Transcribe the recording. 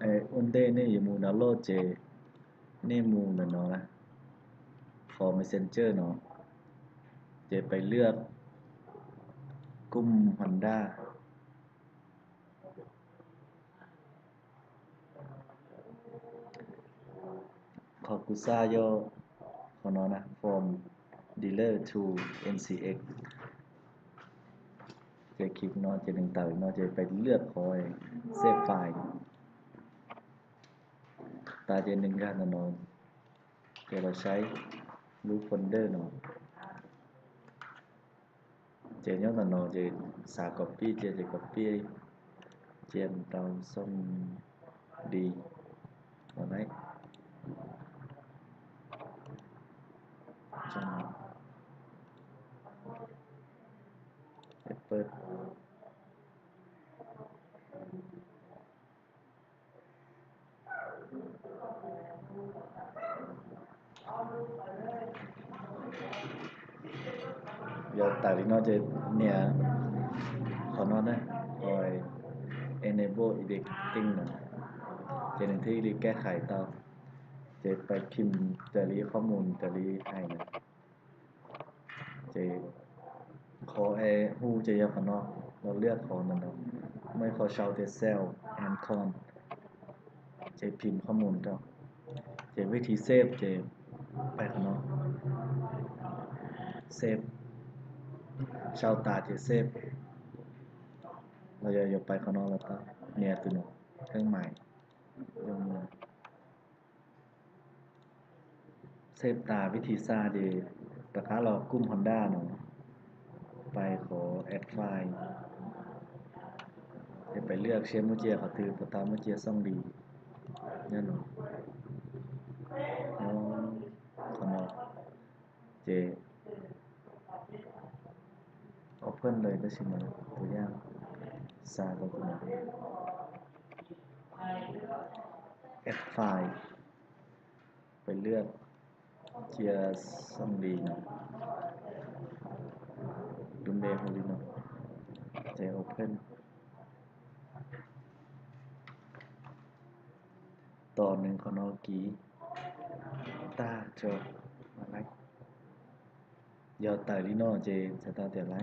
ອອນເດນີ້ ໝູ່ດາວໂຫຼດເຈ ນີ້ໝູ່ແມ່ນເນາະ ຂໍເມສເຊັນເຈີເນາະ ເຈໄປເລືອກກຸ່ມຮອນດ້າ ຂໍກູຊາໂຍ ຂໍເນາະນະ from dealer to N C X ເຈຄລິກເນາະ ເຈດຶງຕາເນາະ ເຈໄປເລືອກຂໍເຊບໄຟລ໌ ຕາເຈໜຶ່ງການເນາະ ເຈລາໃຊ້ root folder ເນາະ ເຈຍ້ອນຕາເນາະ ເຈສາກັອບປີ້ ເຈ ເຈກັອບປີ້ ຈຽນເຕົາສົ່ງດີ ເອົາໄວ້ ຈັງ ເປີດ ດຽວຕາລີເນາະ ເຈເນຍ ຂໍເນາະນະ ຄອຍ enable editing ນະ ເຈໜຶ່ງທີ່ລີແກ້ໄຂຕໍ່ ເຈໄປພິມຕາລີຂໍ້ມູນ ຕາລີໄອນະ ເຈ ຂໍແອ ຮູ້ເຈຢາກເນາະ ລາວເລືອກຂໍນັ້ນເນາະ ໄມ່ຂໍເຊົ່າແຕ່ sell and con ເຈພິມຂໍ້ມູນເຈົ້າ ເຈວິທີເຊບ ເຈໄປເນາະ ເຊບ ເຊົ່າຕາ ເຈເຊບ ລາວຢາກໄປເນາະ ລາວກໍເນຍຕົວນີ້ ເຄື່ອງໝາຍ ເຄື່ອງມື ເຊບຕາວິທີຊາເດ ປະກາດລອກກຸ່ມຮອນດ້າເນາະ ໄປຂໍແອັດໄຟລ໌ ຈະໄປເລືອກເຊບມູເຈຍ ເຂົາຖືກປະຕາມມູເຈຍສ່ອງດີ ແນ່ນອນ ເນາະ ຂະໜາດ ເຈ open ເລີຍ ຈະຊິມາຕົວຢ່າງ ຊາກໍຕົວນີ້ ແອັດໄຟລ໌ ໄປເລືອກເຈຍສ່ອງດີເນາະ ດຸນເດໂຮລີເນາະ ເຈ open ຕໍ່ໜຶ່ງຂະໜອກກີ ຕາ ຈອບ ມາໄລ ຍອດຕາລີເນາະ ເຈ ສະຕາແຕ່ໄລ